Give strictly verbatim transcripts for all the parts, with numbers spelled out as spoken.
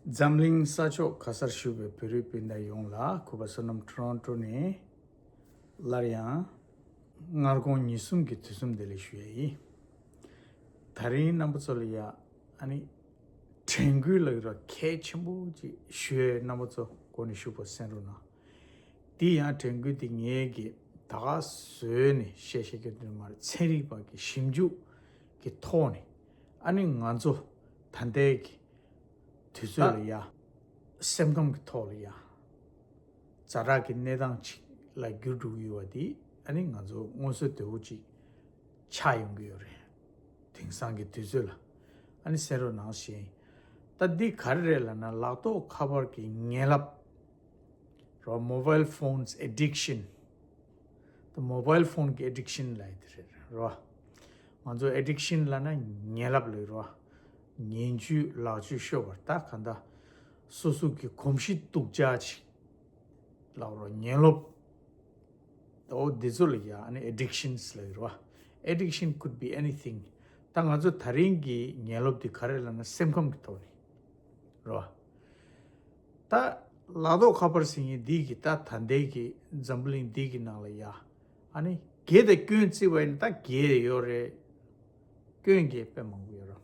འཛམ་གླིང་ས་ཕྱོགས་ག་སར་བཞུགས་པའི་བོད་རིགས་སྤུན་ཟླ་ཡོངས་ལ་གུས་པ་བསོད་ནམས་ཊོ་རོན་ཊོ་ནས་སླར་ཡང་སྔར་དགོང་ཉིན་གསུམ་གྱི་དུས་གསུམ་བདེ་ལེགས་ཞུ་ཡ་ཡིན། དེ་རིང་རྣམ་པ་ཚོ་ལ་ཡ་ཨ་ནི་དྲན་སྐུལ་ལབ་ཀྱི་རེད་བ། གལ་ཆེན་པོ་ཅིག་ཞུ་ཡས། རྣམ་པ་ཚོ་འགོ་ནས་ཞུ་བ་གསན་རོགས་གནང་། དེ་ཡང་དྲན་སྐུལ་དེ་ངས་ཀྱི་ད་ག་བཟོས་ནས་བཤད་བཤད་རྒྱུ་དེ་མ་རེད། ཚན་རིག་པ་གི་ཞིབ་འཇུག་གི་ཐོག་ནས་ཨ་ནི་ང་ཚོ་ད་ལྟའི་གི་དུས་ཚོད་ལ་ཡ། སེམས་ཁམས་ཀྱི་ཐོག་ལ་ཡ། ཛ་དྲག་གི་གནས་སྟངས་ཅིག་ལ་འགྱུར་འགྲོ་གི་ཡོད་པ་དེ་ཨ་ནི་ང་ཚོ་སྔོན་སྲོལ་དོད་པོ་ཅིག་ཆགས་ཡོང་གི་ཡོད་རེད། དེང་སང་གི་དུས་ཚོད་ལ་ཨ་ནི་གསན་རོགས་གནང་ཞེས། ད་འདི་ག་རེ་རེད་ལབ་ན། ལག་ཐོགས་ཁ་པར་གྱི་ངན་ལབ་རོ། Mobile phones addiction. ད་མོ་བཱའིལ་ཕོན་གྱི་ཨེ་ཌིག་ཤན་ལབ་ཡ་དེ་རེད་རོ། ང་ཚོ་ཨེ་ཌིག་ཤན་ལབ་ན་ངན་ལབ་ལབ་རོ། ངན་ཇུས་ལག་ཇུས་ཤོར་བ་ད་ག་འདྲ། སོ་སོ་གི་གོམས་གཤིས་སྡུག་ཅག་ཅིག་ལབ་རོ། ངན་ལབ། འོ་འདི་ཚོ་ལ་ཡ་ཨ་ནི་ཨེ་ཌིག་ཤན་ལབ་རོ། Addiction could be anything. ད་ང་ཚོ་དེ་རིང་གི་ངན་ལབ་དེ་ག་རེ་ལབ་ན་སེམས་ཁམས་ཀྱི་ཐོག་ནས་རོ། ད་ལག་ཐོགས་ཁ་པར་ཟེར་མཁན་འདི་གི་ད་ད་ལྟའི་གི་འཛམ་བུ་གླིང་འདི་གི་ནང་ལ་ཡ། ཨ་ནི་དགེ་དང་སྐྱོན་བརྩི་བ་ཡིན་ན་ད་དགེ་ཡོད་རེད། སྐྱོན་གྱི་དཔེ་མང་པོ་ཡོད་རེད།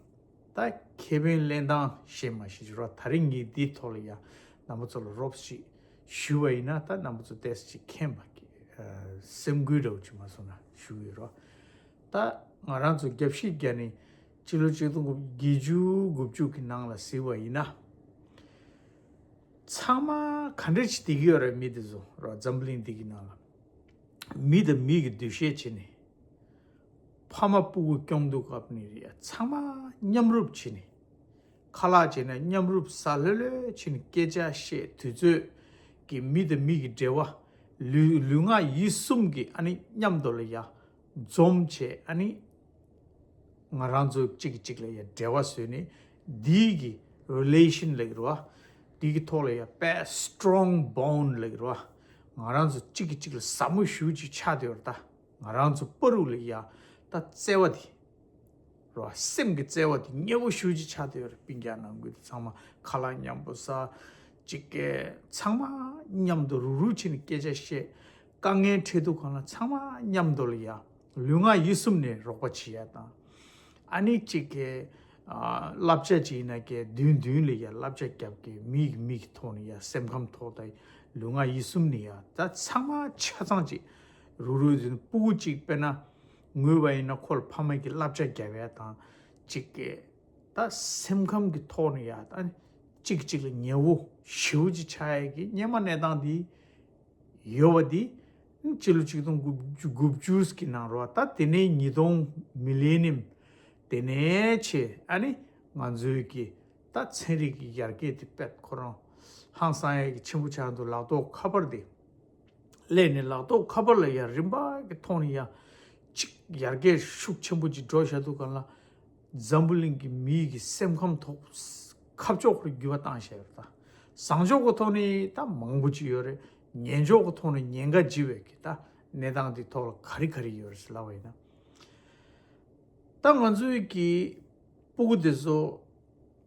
ད་ཁེ་ཕན་ལེན་སྟངས་ཤེས་མ་ཤེས་ཀྱི་རོ། ད་རིང་ངས་འདིའི་ཐོག་ལ་ཡ་རྣམ་པ་ཚོ་ལ་རོབ་ཅིག་ཞུ་བ་ཡིན་ན། ད་རྣམ་པ་ཚོ་ཏོག་ཙམ་ཅིག་མཁྱེན་པ་གི་སེམས་འགུལ་འདྲ་བོ་ཅིག་མ་སོང་ན་ཞུ་གི་ཡོད་རོ། ད་ང་རང་ཚོ་རྒྱབ་ཤིག་རྒྱག་ནས་སྤྱི་ལོ་ཆིག་སྟོང་དགུ་བརྒྱ་དགུ་བཅུ་གི་ནང་ལ་གཟིགས་པ་ཡིན་ན། ཚང་མ་ག་འདྲ་ཅིག་བསྡད་ཀྱི་ཡོད་རེད། མི་དེ་ཚོ་རོ། འཛམ་བུ་གླིང་འདི་གི་ནང་ལ་མི་དང་མི་གི་འདུ་ཤེས་བྱས་ནས། ཕ་མ་སྤུ་གུ་སྐྱོང་དུས་སྐབས་ནས་རེད་ཡ། ཚང་མ་མཉམ་རུབ་བྱས་ནས། ཁ་ལག་བྱས་ན་མཉམ་རུབ་ཟ་ལྷོད་ལྷོད་བྱས་ནས་སྐད་ཆ་བཤད། དུས་ཚོད་ཀྱི་མི་དང་མི་གི་འབྲེལ་བ། ལུས་ལུས་ངག་ཡིད་གསུམ་གྱི་ཨ་ནི་མཉམ་དུ་ལ་ཡ་འཛོམས་བྱས། ཨ་ནི་ང་རང་ཚོ་གཅིག་གིས་གཅིག་ལ་ཡ་འབྲེལ་བ་བཟོས་ནས། འདི་གི་རི་ལེ་ཤན་ལབ་ཀྱི་རེད་བ། འདི་གི་ཐོག་ལ་ཡ་དཔེ་སི་ཊོང་བོན་ཌི་ལབ་ཀྱི་རེད་བ། ང་རང་ཚོ་གཅིག་གིས་གཅིག་ལ་ཟབ་མོ་ཞེ་པོ་ཅིག་ཆགས་བསྡད་ཡོད་རེད། ད་ང་རང་ཚོ་བར་དུ་ལ་ཡ་ད་བརྩེ་བ་དེ་རེད་བ། སེམས་ཀྱི་བརྩེ་བ་དེ་ཉེ་པོ་ཞེ་པོ་ཅིག་ཆགས་བསྡད་ཡོད་རེད། སྤུན་ཀྱག་ནང་ཁུལ་དེ་ཚང་མ་ཁ་ལག་མཉམ་པོ་ཟ། གཅིག་གི་ཚང་མ་མཉམ་དུ་རུབ་རུབ་བྱས་ནས་སྐད་ཆ་བཤད། དཀའ་ངལ་འཕྲད་དུས་སྒང་ལ་ཚང་མ་མཉམ་དུ་ལ་ཡ། ལུས་ངག་ཡིད་གསུམ་ནས་རོགས་པ་བྱེད་ཡ་དང་། ཨ་ནི་གཅིག་གི་ཨ་བསླབ་བྱ་བྱེད་ན་གི་མདུན་མདུན་ལ་ཡ་བསླབ་བྱ་རྒྱབ་ཀྱི། མིག་མིག་གི་ཐོག་ནས་ཡ། སེམས་ཁམས་ཐོག་དང་ལུས་ངག་ཡིད་གསུམ་ནས་ཡ། ད་ཚང་མ་ཆ་ཚང་གཅིག་རུབ་རུབ་བྱས་ནས། སྤུ་གུ་གཅིག་དཔེར་ན་ངུས་པ་ཡིན་ན་ཁོ་ལ་ཕ་མ་གིས་བསླབ་བྱ་རྒྱབ་ཡ་དང་། གཅིག་གི་ད་སེམས་ཁམས་ཀྱི་ཐོག་ནས་ཡ། ད་གཅིག་གཅིག་ལ་ཉེ་པོ་ཞེ་པོ་ཅིག་ཆགས་ཡ་གི་སྔོན་མ་གནས་སྟངས་འདི་ཡོད་པ་འདི། སྤྱི་ལོ་ཆིག་སྟོང་དགུ་བརྒྱ་དགུ་བཅུ་གི་ནང་རེད་བ། ད་དེ་ནས་ཉིས་སྟོང་མི་ལེ་ནི་ཡམ་དེ་ནས་བྱས། ཨ་ནི་ང་ཚོའི་གི་ད་ཚན་རིག་གི་ཡར་རྒྱས་དེ་དཔེ་ཁོ་རང་ཧང་སང་ཡ་གི་ཆེན་པོ་ཆགས་འདུག་ལག་ཐོགས་ཁ་པར་དེ་སླེབས་ནས། ལག་ཐོགས་ཁ་པར་ལ་ཡ་རིམ་པ་གི་ཐོག་ནས་ཡ་གཅིག་ཡར་རྒྱས་ཤུགས་ཆེན་པོ་ཅིག་འགྲོ་བཞག་དུས་སྒང་ལ། འཛམ་བུ་གླིང་གི་མིའི་གི་སེམས་ཁམས་ཐོག་ཁ་ཕྱོགས་ཁོ་འགྱུར་བ་བཏང་བཞག་ཡོད་རེད། ད་བཟང་ཕྱོགས་ཀྱི་ཐོག་ནས་ད་མང་པོ་ཅིག་ཡོད་རེད། ངན་ཕྱོགས་ཀྱི་ཐོག་ནས་ཉེན་ཁ་ལྗིད་པའི་གི་ད་གནས་སྟངས་དེ་ཐོག་ལ་ག་རེ་ག་རེ་ཡོད་རེད་ཟེར་ལབ་པ་ཡིན་ན། ད་ང་ཚོའི་གི་སྤུ་གུ་དེ་ཚོ།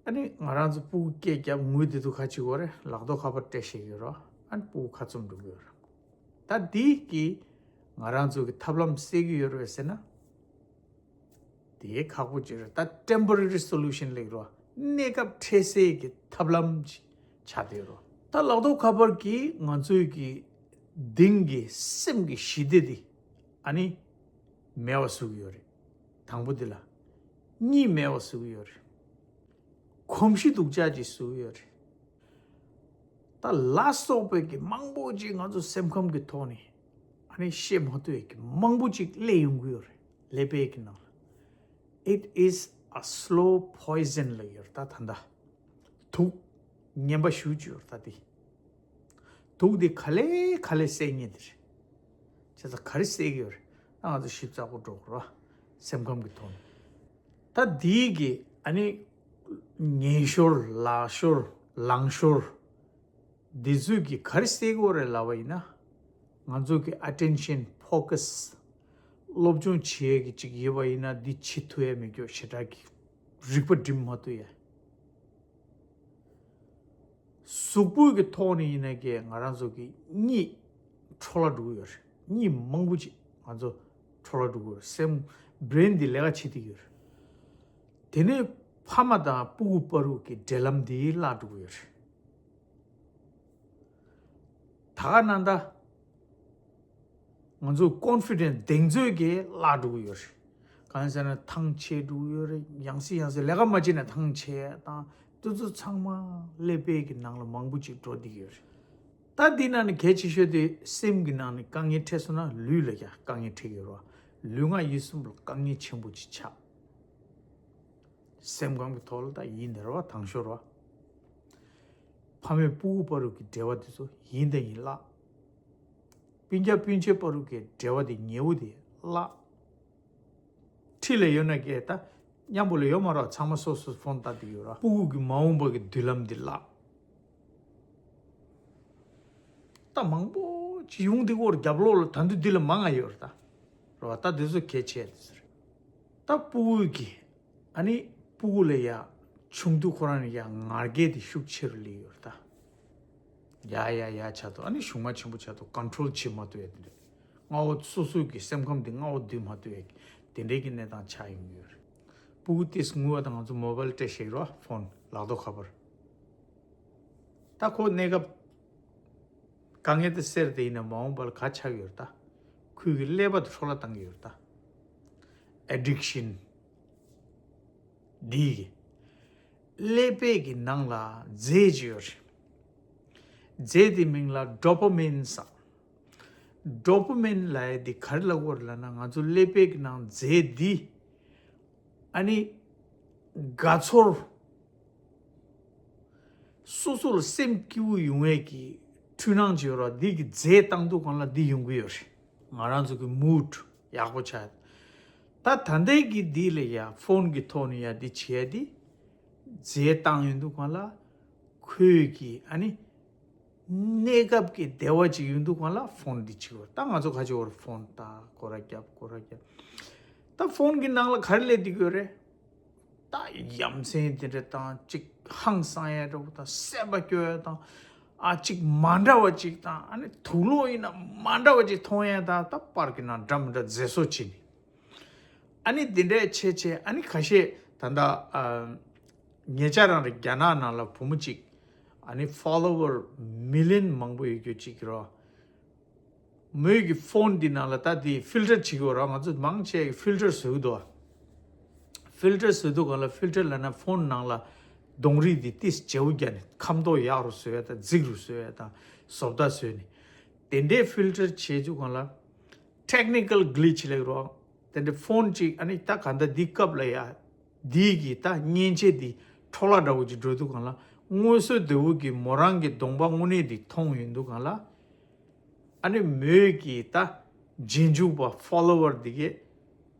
ཨ་ནི་ང་རང་ཚོ་སྤུ་གུ་སྐད་རྒྱབ་ངུས་བསྡད་དུས་ག་ཅིག་ཡོད་རེད། ལག་ཐོགས་ཁ་པར་སྤྲད་བཞག་ཡོད་རེད། ཨ་ནི་སྤུ་གུ་ཁ་བཙུམ་འགྲོ་གི་ཡོད་རེད། ད་འདི་གིས་ང་རང་ཚོ་གི་ཐབས་ལམ་སེལ་གི་ཡོད་རེད་ཟེར་ན། དེ་ཁག་པོ་ཅིག་རེད། ད་ཊེམ་པོ་རེ་རི་སོ་ལུ་ཤན་ལབ་ཀྱི་རེད་བ། གནས་སྐབས་འཕྲལ་སེལ་གྱི་ཐབས་ལམ་ཅིག་ཆགས་བསྡད་ཡོད་རེད། ད་ལག་ཐོགས་ཁ་པར་གྱིས་ང་ཚོའི་གི་གཏིང་གི་སེམས་ཀྱི་ཞི་བདེ་དེ་ཨ་ནི་མེད་པ་བཟོ་གི་ཡོད་རེད། དང་པོ་དེ་ལ། གཉིས་མེད་པ་བཟོ་གི་ཡོད་རེད། གོམས་གཤིས་སྡུག་ཅག་ཅིག་བཟོ་གི་ཡོད་རེད། ད་ལ་སོགས་པའི་གི་མང་པོ་ཅིག་ང་ཚོ་སེམས་ཁམས་ཀྱི་ཐོག་ནས་ཨ་ནི་བཤད་མ་ཐུབ་པའི་གི་མང་པོ་ཅིག་སླེབས་ཡོང་གི་ཡོད་རེད། ཀླད་པའི་གི་ནང་ལ། It is a slow poison ལབ་ཡོད་རེད། ད་ད་ལྟ་དུག་ངན་པ་ཞེ་པོ་ཅིག་ཡོད་རེད། ད་དེ་དུག་དེ་ག་ལེ་ག་ལེ་བསད་མཁན་དེ་རེད། བྱས་ཙང་ག་རེ་བསད་ཀྱི་ཡོད་རེད། ད་ང་ཚོ་ཞིབ་ཚགས་པོ་འགྲོ་དགོས་རེད་བ། སེམས་ཁམས་ཀྱི་ཐོག་ནས། ད་འདིའི་གི་ཨ་ནི་ངན་ཤོར་ལག་ཤོར་ལང་ཤོར་འདི་ཚོས་གི་ག་རེ་བསད་ཀྱི་ཡོད་རེད་ལབ་པ་ཡིན་ན། ང་ཚོ་གི་ཨ་ཊེན་ཤན་ཕོ་ཀ་སི། སློབ་སྦྱོང་བྱེད་ཡས་ཀྱི་ཅིག་ཡོད་པ་ཡིན་ན། འདི་བྱེད་ཐུབ་ཡས་མེད་ཀྱོག་ཞེ་དྲག་གི་རིག་པ་སྒྲིམ་མ་ཐུབ་ཡས། གཟུགས་པོ་གི་ཐོག་ནས་ཡིན་ན་ཀྱེ་ང་རང་ཚོ་གི་གཉིད་འཕྲོ་བརླག་འགྲོ་གི་ཡོད་རེད། གཉིད་མང་པོ་ཅིག་ང་ཚོ་འཕྲོ་བརླག་འགྲོ་གི་ཡོད་རེད། སེམས་brain་འདི་ལས་ཀ་བྱེད་ཀྱི་ཡོད་རེད། དེ་ནས་ཕ་མ་དང་སྤུ་གུ་བར་དུ་གི་འབྲེལ་ལམ་འདི་བརླག་འགྲོ་གི་ཡོད་རེད། ད་ག་ནང་ད། ང་ཚོ་confidence་གདེང་ཚོད་ཀྱིས་བརླག་འགྲོ་གི་ཡོད་རེད། གང་ཟེར་ན་ཐང་ཆད་འགྲོ་གི་ཡོད་རེད། ཡང་སེ་ཡང་སེ་ལས་ཀ་མ་བྱས་ན་ཐང་ཆད་དང་དེ་ཚོ་ཚང་མ་ཀླད་པའི་གི་ནང་ལ་མང་པོ་ཅིག་འགྲོ་བསྡད་ཀྱི་ཡོད་རེད། ད་འདི་ནང་ནས་གལ་ཆེ་ཤོས་དེ་སེམས་ཀྱི་ནང་ནས་དཀའ་ངལ་འཕྲད་སོང་ན་ལུས་ལ་ཡང་དཀའ་ངལ་འཕྲད་ཀྱི་ཡོད་རེད། ལུས་ངག་ཡིད་གསུམ་ལ་དཀའ་ངལ་ཆེན་པོ་ཅིག་ཆགས། སེམས་ཁམས་ཀྱི་ཐོག་ལ་ད་ཡིན་དེ་རེད་བ། དང་ཤོས་རེད་བ། ཕ་མས་སྤུ་གུ་བར་དུ་གི་འབྲེལ་བ་དེ་ཚོ་ཡིན་དང་ཡིན་བརླག་སྤུན་ཀྱག་སྤུན་མཆེད་བར་དུ་གི་འབྲེལ་བ་དེ་ཉེ་བོ་དེ་བརླག་འཁྲིས་ལ་ཡོད་ན་ཀྱེ་ད་མཉམ་པོ་ལ་ཡོད་མ་རེད། ཚང་མ་སོ་སོ་ཕོན་བལྟ་བསྡད་ཡོད་རེད། སྤུ་གུ་གི་མ་འོངས་པ་གི་མདུན་ལམ་དེ་བརླག་ད་མང་པོ་ཅིག་ཡོང་དུས་སྐོར་རྒྱབ་ལོགས་ལ་ད་དུང་འདི་ལ་མང་ང་ཡོད་རེད་ད། རེད་བ། ད་འདི་ཚོ་གལ་ཆེ་དེ་ཚོ་རེད། ད་སྤུ་གུ་གི་ཨ་ནི་སྤུ་གུ་ལ་ཡ་ཆུང་དུས་ཁོ་རང་ནས་ཡ་ང་རྒྱལ་དེ་ཤུགས་ཆེ་རུ་སླེབས་ཡོད་རེད་ད། ཡ་ཡ་ཡ་ཆགས་འདུག་ཨ་ནི་གཞུང་མ་ཆེན་པོ་ཆགས་འདུག control་བྱེད་མ་ཐུབ་ཡ་དེ་འདྲ། སྔ་བོ་སོ་སོ་གི་སེམས་ཁམས་དེ་སྔ་བོ་སྡུད་མ་ཐུབ་ཡ་དེ་འདྲའི་གི་གནས་སྟངས་ཆགས་ཡོང་གི་ཡོད་རེད། སྤུ་གུ་དེ་ངུ་བ་དང་ང་ཚོ་མོ་བལ་སྤྲད་བཞག་རོགས། ཕོན་ལག་ཐོག་ཁ་པར། ད་ཁོ་གནས་སྐབས་དཀའ་ངལ་དེ་སེལ་ཏེ་ཡིན་ན་མ་འོངས་པ་ལ་ག་ཆགས་ཡོད་རེད་ད། ཁོའི་གི་ཀླད་པ་དེ་འཕྲོ་བརླག་བཏང་གི་ཡོད་རེད་ད། addiction་འདི་གི་ཀླད་པའི་གི་ནང་ལ་རྫས་ཅིག་ཡོད་རེད། རྫས་དེ་མིང་ལ་dopamine་ཟེར། dopamine་ལབ་ཡ་འདི་ག་རེ་ལབ་དགོས་རེད་ལབ་ན་ང་ཚོ་ཀླད་པའི་གི་ནང་རྫས་འདི་ཨ་ནི་དགའ་ཚོར། སོ་སོ་ལ་སེམས་སྐྱིད་པོ་ཡོང་ཡས་ཀྱི་འཕྲུལ་སྣང་ཅིག་ཡོད་རེད། འདི་གི་རྫས་བཏང་དུས་སྒང་ལ་འདི་ཡོང་གི་ཡོད་རེད། ང་རང་ཚོ་གི་mood་ཡག་པོ་ཆགས། ད་ད་ལྟའི་གི་འདི་ལ་ཡ་ཕོན་གི་ཐོག་ནས་ཡ་འདི་བྱས་ཏེ་རྫས་བཏང་ཡོང་དུས་སྒང་ལ་ཁོས་གི་ཨ་ནི་གནས་སྐབས་ཀྱི་བདེ་བ་ཅིག་ཡོང་དུས་སྒང་ལ་ཕོན་འདི་ཅིག་ཡོད་རེད། ད་ང་ཚོ་ག་ཅིག་ཡོད་རེད། ཕོན་ལྟ། སྐོར་ར་རྒྱབ། སྐོར་ར་རྒྱབ། ད་ཕོན་གི་ནང་ལ་ག་རེ་སླེབས་བསྡད་ཀྱི་ཡོད་རེད། ད་ཡ་མཚན་དེ་འདྲ་དང་ཅིག་ཧང་སང་ཡ་འདྲ་པོ་དང་སེམས་པ་སྐྱོ་ཡ་དང་ཨ་ཅིག་མ་འདྲ་བ་ཅིག་དང་ཨ་ནི་དུག་ལོག་ཡིན་ན་མ་འདྲ་བ་ཅིག་མཐོང་ཡ་དང་ད་པར་གྱི་ནང་འདྲ་མི་འདྲ་མཛེས་བཟོ་བྱེད་ནི། ཨ་ནི་འདི་འདྲ་བྱས་བྱས་ཨ་ནི་ཁ་ཤས་ད་ལྟ་ཨ་ཉེ་ཆར་རང་རེད། རྒྱ་ནག་ནང་ལ་བུ་མོ་ཅིག་ཨ་ནི་follower་million་མང་པོ་ཡོད་རྒྱུ་ཅིག་རོ། མོས་ཀྱི་ཕོན་འདི་ནང་ལ་ད་འདི་ཕིལ་ཊར་བྱེད་དགོས་ར། ང་ཚོ་མང་ཆེ་གི་ཕིལ་ཊར་བཟོ་གི་འདུག་ཕིལ་ཊར་བཟོ་དུས་སྒང་ལ་ཕིལ་ཊར་ལབ་ན་ཕོན་ནང་ལ་གདོང་རིས་འདི་ཏིས་བརྗེ་པོ་བརྒྱབ་ནས་ཁ་མདོག་ཡག་རུ་བཟོ་ཡ་དང་རྫིག་རུ་བཟོ་ཡ་དང་བཟོ་ལྟ་བཟོས་ནས་དེ་འདྲའི་ཕིལ་ཊར་བྱེད་དུས་སྒང་ལ་technical glitch་ལབ་རོགས། དེ་འདྲའི་ཕོན་ཅིག་ཨ་ནི་ད་ག་འདྲ་འདི་སྐབས་ལ་ཡ་འདི་གི་ད་མཉེན་ཆས་འདི་འཕྲོ་བརླག་འདྲ་བོ་ཅིག་འགྲོ་དུས་སྒང་ལ་སྔོན་སྲོལ་བདེ་བོ་གི་མོ་རང་གི་གདོང་པ་དངོས་གནས་འདི་མཐོང་ཡོང་དུས་སྒང་ལ། ཨ་ནི་མོས་ཀྱི་ད་རྗེས་འཇུག་པ་follower་འདི་གས་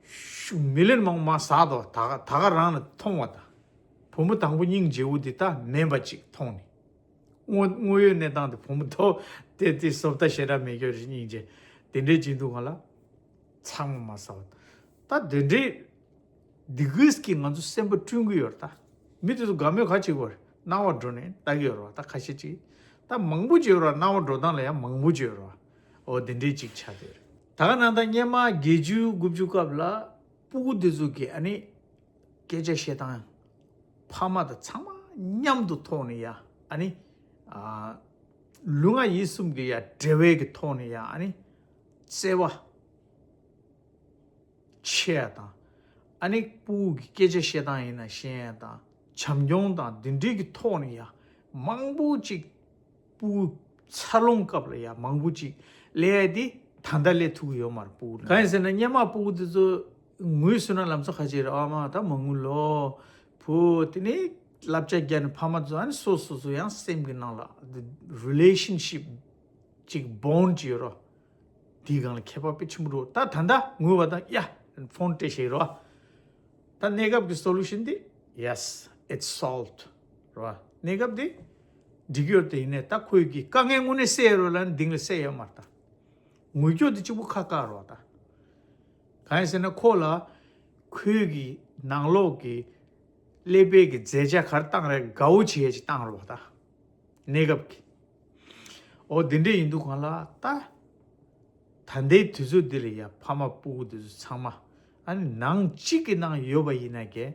ཤུ་million་མང་མང་ཟག་འདུག་ད་ག་ད་ག་རང་ལ་མཐོང་བ་དང་། བུ་མོ་དང་པོ་སྙིང་རྗེ་བོ་འདི་ད་མིན་པ་ཅིག་མཐོང་ནས། དངོས་དངོས་ཡོད་གནས་སྟངས་དེ་བུ་མོ་ཐོག་དེ་དེ་བཟོ་ལྟ་ཞེ་དྲག་མེད་རྒྱུ་རེད། སྙིང་རྗེ་དེ་འདྲའི་བྱེད་དུས་སྒང་ལ་ཚང་མ་མ་ཟ་བ། ད་དེ་འདྲའི་འདི་གིས་ཀྱིས་ང་ཚོ་སེམས་པ་བསྐྲུན་གྱི་ཡོད་རེད་ད། མི་དེ་ཚོ་དགའ་མོས་ག་བྱེད་དགོས་རེད། སྣང་བ་འགྲོ་ནས་ལྟ་གི་ཡོད་རེད་བ། ད་ཁ་ཤས་ཅིག་ད་མང་པོ་ཅིག་ཡོད་རེད་བ། སྣང་བ་འགྲོ་སྟངས་ལ་ཡང་མང་པོ་ཅིག་ཡོད་རེད་བ། འོ་དེ་འདྲའི་ཅིག་ཆགས་བསྡད་ཡོད་རེད། ད་ག་ནང་ད་སྔོན་མ་བརྒྱད་ཅུ་དགུ་བཅུ་སྐབས་ལ་སྤུ་གུ་དེ་ཚོ་གིས་ཨ་ནི་སྐད་ཆ་བཤད་སྟངས་ཕ་མ་དང་ཚང་མ་མཉམ་དུ་ཐོག་ནས་ཡ་ཨ་ནི་ཨ་ལུས་ངག་ཡིད་གསུམ་གྱི་ཡ་འབྲེལ་བའི་གི་ཐོག་ནས་ཡ་ཨ་ནི་བརྩེ་བ་ཆེ་ཡ་དང་ཨ་ནི་སྤུ་གུ་གི་སྐད་ཆ་བཤད་སྟངས་ཡིན་ན་ཤེས་ཡ་དང་བྱམས་སྐྱོང་དང་འདི་འདྲའི་གི་ཐོག་ནས་ཡ་མང་པོ་ཅིག་སྤུ་གུ་འཚར་ལོངས་སྐབས་ལ་ཡ་མང་པོ་ཅིག་སླེབས་ཡ་དེ་ད་ལྟ་སླེབས་ཐུབ་ཀྱི་ཡོད་མ་རེད། སྤུ་གུ་གང་ཡིན་ཟེར་ན་སྔོན་མ་སྤུ་གུ་དེ་ཚོ་ངུས་སོང་ན་ལམ་སང་ཁ་ཅིག་རེད། ཨ་མ་ད་མ་ངུ་ལོ་བུ། དེ་ནས་བསླབ་བྱ་བརྒྱབ་ནས་ཕ་མ་ཚོ་ཨ་ནི་སོ་སོ་སོ་ཡང་སེམས་ཀྱི་ནང་ལ་relationship་ཅིག་bond་ཅིག་ཡོད་རོ། དེའི་སྒང་ལ་ཁྱད་པར་དཔེ་ཆེན་པོ་འགྲོ། ད་ད་ལྟ་ངུས་པ་དང་ཡ་ཕོན་སྤྲད་བཞག་རོ། ད་གནས་སྐབས་ཀྱི་solution་འདི་yes, it's solved་རོ། གནས་སྐབས་འདི་འགྲིག་ཡོད་དེ་ཡིན་ནས་ད་ཁོས་ཀྱི་དཀའ་ངལ་དངོས་གནས་སེལ་རོ་ལ་འདིང་ལ་སེལ་ཡོད་མ་རེད་ད། ངུ་སྐྱོ་དེ་གཅིག་པོ་ཁ་བཀག་རོགས་ད། གང་ཡིན་ཟེར་ན་ཁོ་ལ་ཁོའི་གི་ནང་ལོགས་ཀྱི་ཀླད་པའི་གི་རྫས་ཆ་ག་རེ་བཏང་རེད། དགའ་བོ་བྱེད་ཡས་ཅིག་བཏང་རོགས་ད། གནས་སྐབས་ཀྱི། འོ་འདི་འདྲས་ཡིན་དུས་གང་ལ་ད། ད་ལྟའི་དུས་ཚོད་འདི་ལ་ཡ་ཕ་མ་སྤུ་གུ་འདི་ཚོ་ཚང་མ། ཨ་ནི་ནང་གཅིག་གི་ནང་ཡོད་པ་ཡིན་ན་ཀྱེ།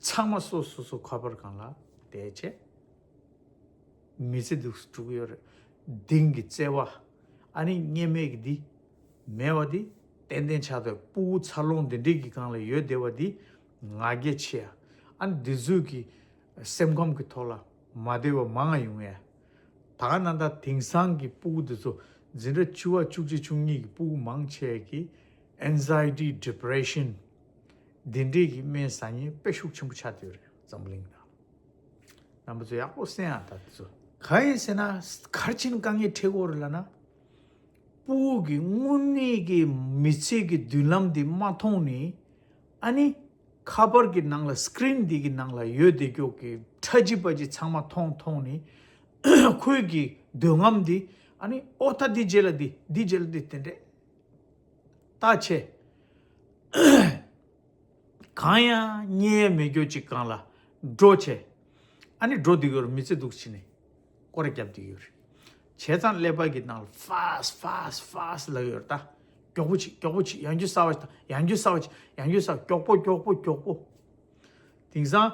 ཚང་མ་སོ་སོ་སོ་ཁ་པར་སྒང་ལ་བསྡད་བྱས། མི་ཚེ་འདུག་སེ་འགྲོ་གི་ཡོད་རེད། དེང་གི་བརྩེ་བ། ཨ་ནི་སྔོན་མའི་གི་འདི། མེད་པ་འདི། ཏན་ཏན་ཆགས་འདུག་སྤུ་གུ་འཚར་ལོངས་འདི་འདྲའི་གི་སྒང་ལ་ཡོད་བསྡད་པ་འདི། ང་རྒྱལ་ཆེ་ཡ། ཨ་ནི་འདི་ཚོས་གི། སེམས་ཁམས་ཀྱི་ཐོག་ལ་མ་བདེ་བ་མང་ང་ཡོང་ཡ། ད་ག་ནང་ད་དེང་སང་གི་སྤུ་གུ་འདི་ཚོ་འཛིན་གྲྭ་བཅུ་པ་བཅུ་གཅིག་བཅུ་གཉིས་ཀྱི་སྤུ་གུ་མང་ཆེ་གི་anxiety, depression འདི་འདྲའི་གི་སྨན་ཟ་མཁན་དཔེ་ཤུགས་ཆེན་པོ་ཆགས་བསྡད་ཡོད་རེད་འཛམ་བུ་གླིང་ནང་། རྣམ་པ་ཚོ་ཡག་པོ་གསན་ཨ། ད་དེ་ཚོ་གང་ཡིན་ཟེར་ན། ག་རེ་བྱས་ནས་དཀའ་ངལ་འཕྲད་ཀྱི་ཡོད་རེད་ལབ་ན། སྤུ་གུ་གི་དངོས་གནས་ཀྱི་མི་ཚེ་གི་མདུན་ལམ་འདི་མ་མཐོང་ནས། ཨ་ནི། ཁ་པར་གྱི་ནང་ལ་སི་ཀི་རིན་འདི་གི་ནང་ལ་ཡོད་བསྡད་རྒྱུ་གི་ཁྲ་ཇི་པ་ཇི་ཚང་མ་མཐོང་མཐོང་ནས། ཁོའི་གི་འདོད་རྔམ་འདི། ཨ་ནི་ཨོ་ད་འདི་རྗེས་ལ་འདི་འདི་རྗེས་ལ་འདི་དེ་འདྲས། ད་ཆེ། གང་ཡང་རྙེད་ཡ་མེད་རྒྱུ་ཅིག་སྒང་ལ་འགྲོ་བྱས། ཨ་ནི་འགྲོ་བསྡད་ཀྱི་ཡོད་རེད། མི་ཚེ་འདུག་སེ་ནས་སྐོར་ར་བརྒྱབ་བསྡད་ཀྱི་ཡོད་རེད། བྱས་ཙང་ཀླད་པ་གི་ནང་ལ་ཧྥ་སི་ཧྥ་སི་ཧྥ་སི་ལབ་ཀྱི་ཡོད་རེད་ད། མགྱོགས་པོ་བྱེད། མགྱོགས་པོ་བྱེད། ཡང་རྒྱུ་གསར་པ་ཞིག་དང་། ཡང་རྒྱུ་གསར་པ་བྱེད། ཡང་རྒྱུ་གསར། མགྱོགས་པོ་མགྱོགས་པོ་མགྱོགས་པོ། དེང་སང་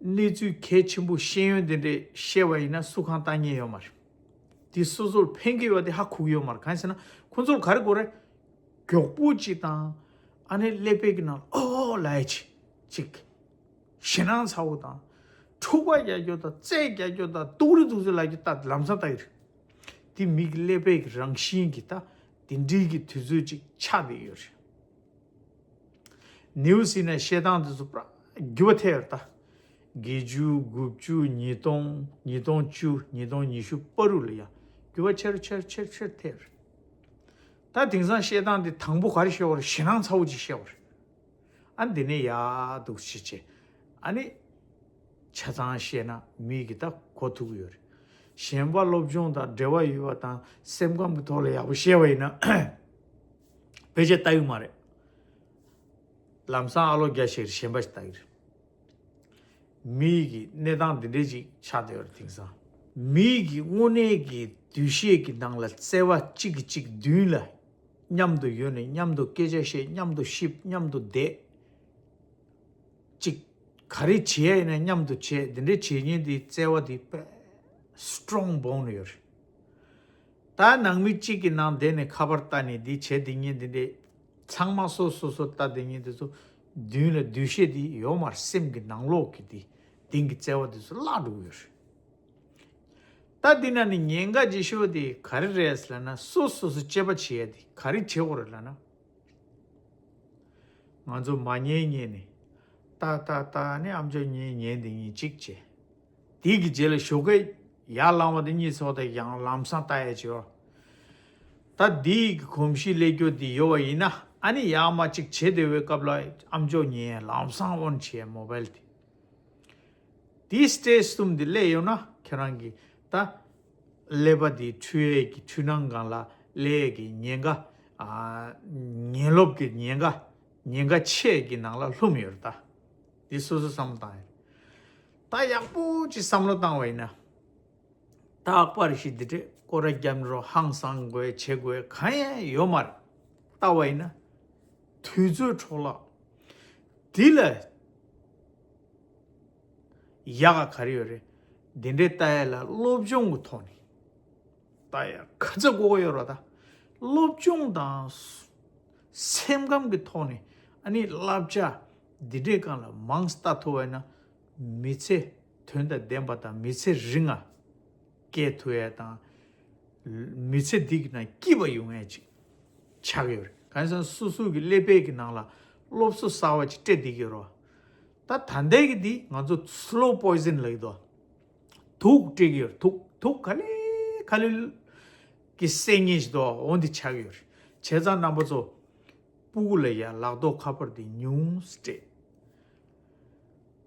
གནས་ཚུལ་གལ་ཆེན་པོ་ཤེས་ཡོན་དེ་འདྲས་བཤད་པ་ཡིན་ན་སུ་གང་ལྟ་མཁན་ཡོད་མ་རེད། དེ་སོ་སོར་ཕན་གྱི་ཡོད་པ་དེ་ཧ་གོ་གི་ཡོད་མ་རེད། གང་ཡིན་ཟེར་ན་ཁོ་ཚོར་ག་རེ་དགོས་རེད། མགྱོགས་པོ་ཅིག་དང་། ཨ་ནི་ཀླད་པའི་གི་ནང་ཨོ་ལབ་ཡ་ཅིག་ཅིག་ཞེད་སྣང་ཚ་བོ་དང་། འཁྲུག་པ་རྒྱག་རྒྱུ་དང་། རྩོད་རྒྱག་རྒྱུ་དང་། སྡུག་རུས་སྡུག་རུས་ལབ་རྒྱུ་ད་ལམ་སང་ལྟ་གི་རེད། དེ་མི་གི་ཀླད་པའི་གི་རང་བཞིན་གྱི་ད་དེ་འདྲའི་གི་དུས་ཚོད་ཅིག་ཆགས་བསྡད་ཡོད་རེད། ནེའུ་སི་ནས་བཤད་སྟངས་དེ་ཚོ་པུ་ར་འགྱུར་བ་ཐེབས་ཡོད་རེད་ད། བརྒྱད་ཅུ། དགུ་བཅུ། ཉིས་སྟོང་། ཉིས་སྟོང་བཅུ། ཉིས་སྟོང་ཉི་ཤུ་པ་རུ་ལ་ཡ་འགྱུར་བ་ཆེ་རུ་ཆེ་རུ་ཆེ་རུ་ཆེ་རུ་ཐེབས་ཡོད་རེད། ད་དེང་སང་བཤད་སྟངས་དེ་དང་པོ་ག་རེ་བཤད་པ་རེད། ཞེད་སྣང་ཚ་བོ་ཅིག་བཤད་པ་རེད། ཨ་འདི་ནས་ཡག་འདུག་ཤེས་བྱས། ཨ་ནི་ཆ་ཚང་བཤད་ན་མི་གི་ད་གོ་ཐུབ་ཀྱི་ཡོད་རེད། གཞན་པ་སློབ་སྦྱོང་དང་འབྲེལ་བ་ཡོད་པ་དང་སེམས་ཁམས་ཀྱི་ཐོག་ལ་ཡག་པོ་བཤད་པ་ཡིན་ན་ཕལ་ཆེར་ལྟ་གི་མ་རེད། ལམ་སང་ཨ་ལོ་རྒྱ་ཤེར་གཞན་པ་ཞིག་ལྟ་གི་རེད། མི་གི་གནས་སྟངས་འདི་འདྲས་ཅིག་ཆགས་བསྡད་ཡོད་རེད་དེང་སང་། མི་གི་དངོས་གནས་ཀྱི་འདུ་ཤེས་ཀྱི་ནང་ལ་བརྩེ་བ་གཅིག་གིས་གཅིག་མདུན་ལ་མཉམ་དུ་ཡོད་ནས་མཉམ་དུ་སྐད་ཆ་བཤད། མཉམ་དུ་གཤིབ། མཉམ་དུ་བསྡད། ཅིག་ག་རེ་བྱེད་ཡ་ཡིན་ན་མཉམ་དུ་བྱེད། འདི་འདྲའི་བྱེད་མཁན་དེའི་བརྩེ་བ་དེ་དཔེ་སི་ཊོང་བོང་ནས་ཡོད་རེད། ད་ནང་མི་གཅིག་གི་ནང་བསྡད་ནས་ཁ་པར་ལྟ་ནས་འདི་བྱེད་བསྡད་མཁན་འདི་འདྲའི་ཚང་མ་སོ་སོ་སོ་ལྟ་བསྡད་མཁན་དེ་ཚོ་མདུན་ལ་འདུ་ཤེས་དེ་ཡོད་མ་རེད། སེམས་ཀྱི་ནང་ལོགས་ཀྱི་དེ་དེང་གི་བརྩེ་བ་དེ་ཚོ་བརླག་འགྲོ་གི་ཡོད་རེད། ད་འདི་ན་ནི་ཉེན་ཁ་ཆེ་ཤོས་དེ་ག་རེ་རེད་ལབ་ན། སོ་སོ་སོ་དཔྱད་པ་བྱེད་ཡ་དེ་ག་རེ་བྱེད་དགོས་རེད་ལབ་ན། ང་ཚོ་མ་ཉན་ཉན་ནས་ཏག་ཏག་ཏག་ནས་ཨམ་ཅོག་ཉན་ཉན་དེ་གཉིས་གཅིག་བྱས། དེ་གི་རྗེས་ལ་ཞོགས་ཀས་ཡར་ལངས་པ་དེ་གཉིས་ཚོགས་དེ་ཡང་ལམ་སང་ལྟ་ཡ་བྱེད་བ། ད་དེ་གི་གོམས་གཤིས་སླེབས་རྒྱུ་དེ་ཡོད་པ་ཡིན་ན། ཨ་ནི་ཡར་མར་གཅིག་བྱེད་བསྡད་པའི་སྐབས་ལ་ཨམ་ཅོག་ཉན། ལམ་སང་ཨོན་བྱས་མོ་བལ་དེ། དེའི་སི་ཊེ་ཇི་གསུམ་དེ་སླེབས་ཡོང་ན་ཁྱེད་རང་གིས་ད་ཀླད་པ་དེ་འཁྲུད་ཡས་ཀྱི་འཁྲུལ་སྣང་སྒང་ལ་སླེབས་ཡས་ཀྱི་ཉེན་ཁ། ཨ། ཉེན་སློབ་ཀྱི་ཉེན་ཁ། ཉེན་ཁ་ཆེ་གི་ནང་ལ་ལྷུང་ཡོད་རེད་ད། འདི་སོ་སོ་བསམ་བློ་བཏང་ཡས། ད་ཡག་པོ་ཅིག་བསམ་བློ་བཏང་བ་ཡིན་ན། རྟག་པར་ཞིག་འདི་འདྲས་སྐོར་ར་རྒྱབ་རོགས། ཧང་སང་དགོས་བྱེད་དགོས་གང་ཡང་ཡོད་མ་རེད། ལྟ་བ་ཡིན་ན། དུས་ཚོད་འཕྲོ་བརླག་འདི་ལ་ཡག་ག་ག་རེ་ཡོད་རེད། འདི་འདྲའི་ལྟ་ཡ་ལ་སློབ་སྦྱོང་གི་ཐོག་ནས་ལྟ་ཡ་ག་ཚོད་དགོས་ཀྱི་ཡོད་རེད་ད། སློབ་སྦྱོང་དང་སེམས་ཁམས་ཀྱི་ཐོག་ནས། ཨ་ནི་བསླབ་བྱ་འདི་འདྲའི་སྒང་ལ་མང་ཙམ་ལྟ་ཐུབ་པ་ཡིན་ན། མི་ཚེ་དོན་དང་ལྡན་པ་དང་མི་ཚེ་རིང་ང་སྐྱེལ་ཐུབ་ཡ་དང་། མི་ཚེ་འདི་གི་ནང་སྐྱིད་པ་ཡོང་ཡ་ཅིག་ཆགས་ཡོད་རེད། གང་ཡིན་ཟེར་ན་སོ་སོ་གི་ཀླད་པའི་གི་ནང་ལ་སློབ་གསོ་གསར་བ་ཅིག་སྤྲད་བསྡད་ཀྱི་ཡོད་རེད་བ། ད་ད་ལྟའི་གི་འདི་ང་ཚོ་སི་ལོ་པོའི་ཟན་ལབ་ཀྱི་འདུག་དུག་སྤྲད་ཀྱི་ཡོད་རེད། དུག་དུག་ག་ལེ་ག་ལེ་གི་བསད་མཁན་ཞིག་འདུག་འོ་འདི་ཆགས་ཀྱི་ཡོད་རེད། བྱས་ཙང་རྣམ་པ་ཚོ། སྤུ་གུ་ལ་ཡ་ལག་ཐོག་ཁ་པར་དེ་ཉུང་ཙམ་སྤྲད།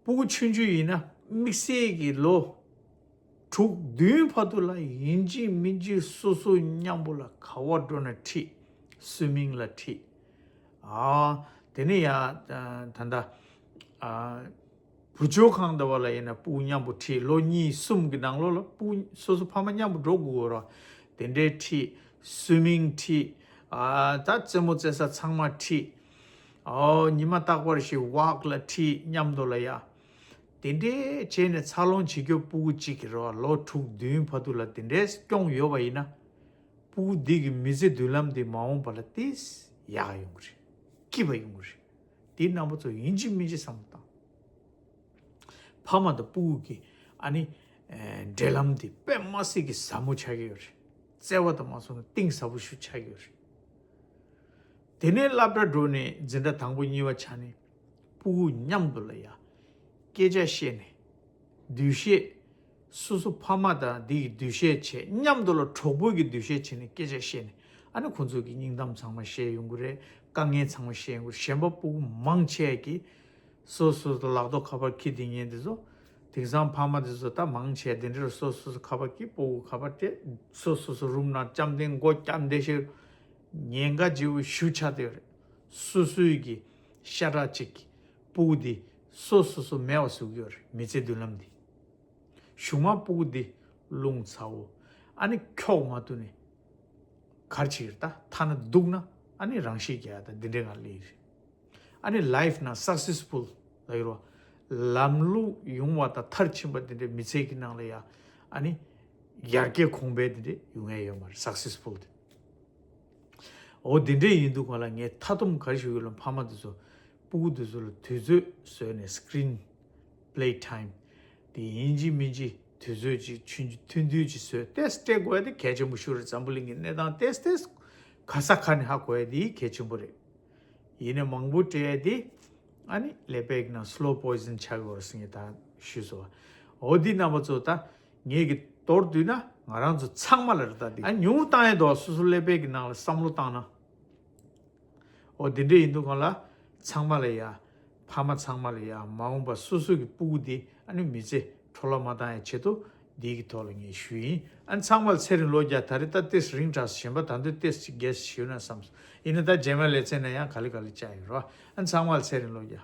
སྤུ་གུ་ཆུང་ཆུང་ཡིན་ན་དམིགས་བསལ་གྱི་ལོ་དྲུག་བདུན་བར་དུ་ལ་ཡིན་གཅིག་མིན་གཅིག་སོ་སོ་མཉམ་པོ་ལ་ག་པར་འགྲོ་ན་ཁྲིད། སུའི་མིང་ལ་ཁྲིད། ཨ། དེ་ནས་ཡ་ད་ལྟ་ཨ། བུ་བཅོལ་ཁང་འདྲ་བ་ལ་ཡིན་ན་སྤུ་གུ་མཉམ་པོ་ཁྲིད། ལོ་གཉིས་གསུམ་གྱི་ནང་ལོགས་ལ་སྤུ་གུ་སོ་སོ་ཕ་མ་མཉམ་པོ་འགྲོ་དགོས་ཀྱི་ཡོད་རེད། དེ་འདྲའི་ཁྲིད། སུའི་མིང་ཁྲིད། ཨ་ད་རྩེད་མོ་རྩེ་ས་ཚང་མ་ཁྲིད། ཨོ་ཉི་མ་རྟག་པར་ཞིག་ཝོག་ལ་ཁྲིད། མཉམ་དུ་ལ་ཡ། དེ་འདྲའི་བྱས་ནས་འཚར་ལོངས་བྱེད་རྒྱུ་སྤུ་གུ་གཅིག་གི་རེད་བ། ལོ་དྲུག་བདུན་བར་དུ་ལ་དེ་འདྲའི་སྐྱོང་ཡོད་པ་ཡིན་ན། སྤུ་གུ་འདི་གི་མི་ཚེ་མདུན་ལམ་འདི་མ་འོངས་པ་ལ་ཏིས་ཡག་ཡོང་གི་རེད། སྐྱིད་པ་ཡོང་གི་རེད། དེའི་རྣམ་པ་ཚོ་ཡིན་གཅིག་མིན་གཅིག་བསམ་བློ་བཏང་། ཕ་མ་དང་སྤུ་གུ་གི་ཨ་ནི་ཨེ་འབྲེལ་ལམ་འདི་དཔེ་མ་སྲིད་ཀྱི་ཟབ་མོ་ཆགས་ཀྱི་ཡོད་རེད། བརྩེ་བ་དང་མ་སོང་ན་གཏིང་ཟབ་པོ་ཞིག་ཆགས་ཀྱི་ཡོད་རེད། དེ་ནས་སློབ་གྲྭ་འགྲོ་ནས་འཛིན་གྲྭ་དང་པོ་གཉིས་པ་ཆགས་ནས་སྤུ་གུ་མཉམ་དུ་ལ་ཡ་སྐད་ཆ་བཤད་ནས་འདུ་ཤེས། སོ་སོ་ཕ་མ་དང་འདི་གི་འདུ་ཤེས་བྱས། མཉམ་དུ་ལ་གྲོགས་པོ་གི་འདུ་ཤེས་བྱས་ནས་སྐད་ཆ་བཤད་ནས། ཨ་ནི་ཁོང་ཚོ་གི་སྙིང་གཏམ་ཚང་མ་བཤད་ཡོང་གི་རེད། དཀའ་ངལ་ཚང་མ་བཤད་ཡོང་གི་རེད། གཞན་པ་སྤུ་གུ་མང་ཆེ་གིས་སོ་སོ་སོ་ལག་ཐོག་ཁ་པར་འཁྱེར་བསྡད་མཁན་དེ་ཚོ། དེང་སང་ཕ་མ་དེ་ཚོ་ད་མང་ཆེ་དེ་འདྲར་སོ་སོ་སོ་ཁ་པར་འཁྱེར། སྤུ་གུ་ཁ་པར་སྤྲད། སོ་སོ་སོ་རུམ་ནང་བཅའ་ལྡན་སྒོ་བརྒྱབ་བསྡད་ཤག་ཉེན་ཁ་ལྗིད་པོ་ཞེ་པོ་ཆགས་བསྡད་ཡོད་རེད། སོ་སོའི་གི་ཤ་ཁྲག་གཅིག་གི་སྤུ་གུ་དེ་སོ་སོ་སོ་མེད་པ་བཟོ་གི་ཡོད་རེད། མི་ཚེ་མདུན་ལམ་དེ། གཞུག་མ་སྤུ་གུ་འདི་རླུང་ཚ་བོ། ཨ་ནི་འཁྱོག་མ་ཐུབ་ནས་གར་ཆིག་རེད། ད་ཐ་ན་སྡུག་ན་ཨ་ནི་རང་ཤི་རྒྱག་ཡ་ད་འདི་འདྲའི་ངང་སླེབས་རེད། ཨ་ནི་ལའིཕ་ནང་སག་སེ་སི་ཕུལ་ལ་ཡོད་རོ། ལམ་ལུགས་ཡོང་བ་དང་མཐར་ཕྱིན་པ་འདི་འདྲའི་མི་ཚེ་གི་ནང་ལ་ཡ་ཨ་ནི་ཡར་རྒྱས་གོང་འཕེལ་འདི་འདྲའི་ཡོང་ཡ་ཡོད་མ་རེད། སག་སེ་སི་ཕུལ་དེ། འོ་དེ་འདྲས་ཡིན་དུས་གང་ལ་ངས་མཐའ་སྡོམ་ག་རེ་ཞུ་གི་ཡོད་ལབ། ཕ་མ་དེ་ཚོ་སྤུ་གུ་དེ་ཚོ་ལ་དུས་ཚོད་བཟོས་ནས་སི་ཀི་རིན་པེ་ལེ་ཊའིམ་དེ་ཡིན་གཅིག་མིན་གཅིག་དུས་ཚོད་ཅིག་ཆུང་ཆུང་ཐུང་ཐུང་ཅིག་བཟོས་ཏེ་སྤྲད་དགོས་ཡ་དེ་གལ་ཆེན་པོ་ཞིག་རེད། འཛམ་བུ་གླིང་གི་གནས་སྟངས་ཏེས་ཏེས་ག་ས་ག་ནས་ཧ་གོ་ཡ་དེ་གལ་ཆེན་པོ་རེད། ཡིན་ནའི་མང་པོ་སྤྲད་ཡ་དེ་ཨ་ནི་ཀླད་པའི་ནང་སི་ལོ་པོ་ཡི་ཛན་ཆགས་ཡོད་རེད་ཟེར་ངས་ད་ཞུས་སོང་བ། འོ་འདི་རྣམ་པ་ཚོ་ད། ངེད་ཀྱི་མདོར་བསྡུས་ན་ང་རང་ཚོ་ཚང་མ་ལ་རེད། ད་འདི་ཨ་ཉུང་བཏང་ཡས་འདུག་སོ་སོ་ཀླད་པའི་གི་ནང་ལ་བསམ་བློ་བཏང་ན། འོ་འདི་འདྲས་ཡིན་དུས་གང་ལ་ཚང་མ་ལ་ཡ། ཕ་མ་ཚང་མ་ལ་ཡ། མ་འོངས་པ་སོ་སོ་གི་སྤུ་གུ་འདི་ཨ་ནི་མི་ཚེ་འཕྲོ་བརླག་མ་བཏང་ཡ་ཆེད་དུ་འདི་གི་ཐོག་ལ་ངས་ཞུས་ཡིན། ཨ་ནི་ཚང་མ་ལ་ཚེ་རིང་ལོ་བརྒྱ། ད་རེས་ད་ཏེས་རིང་དྲགས་སོང་། གཞན་པ་ད་འདོད་ཏེས་ཅིག་གེ་སི་ཞུས་ན་བསམ་སོང་། ཡིན་ན་ད་རྗེས་མ་ལེ་ཚན་ན་ཡང་ག་ལེ་ག་ལེ་བཅར་ཡོང་རོགས། ཨ་ནི་ཚང་མ་ལ་ཚེ་རིང་ལོ་བརྒྱ།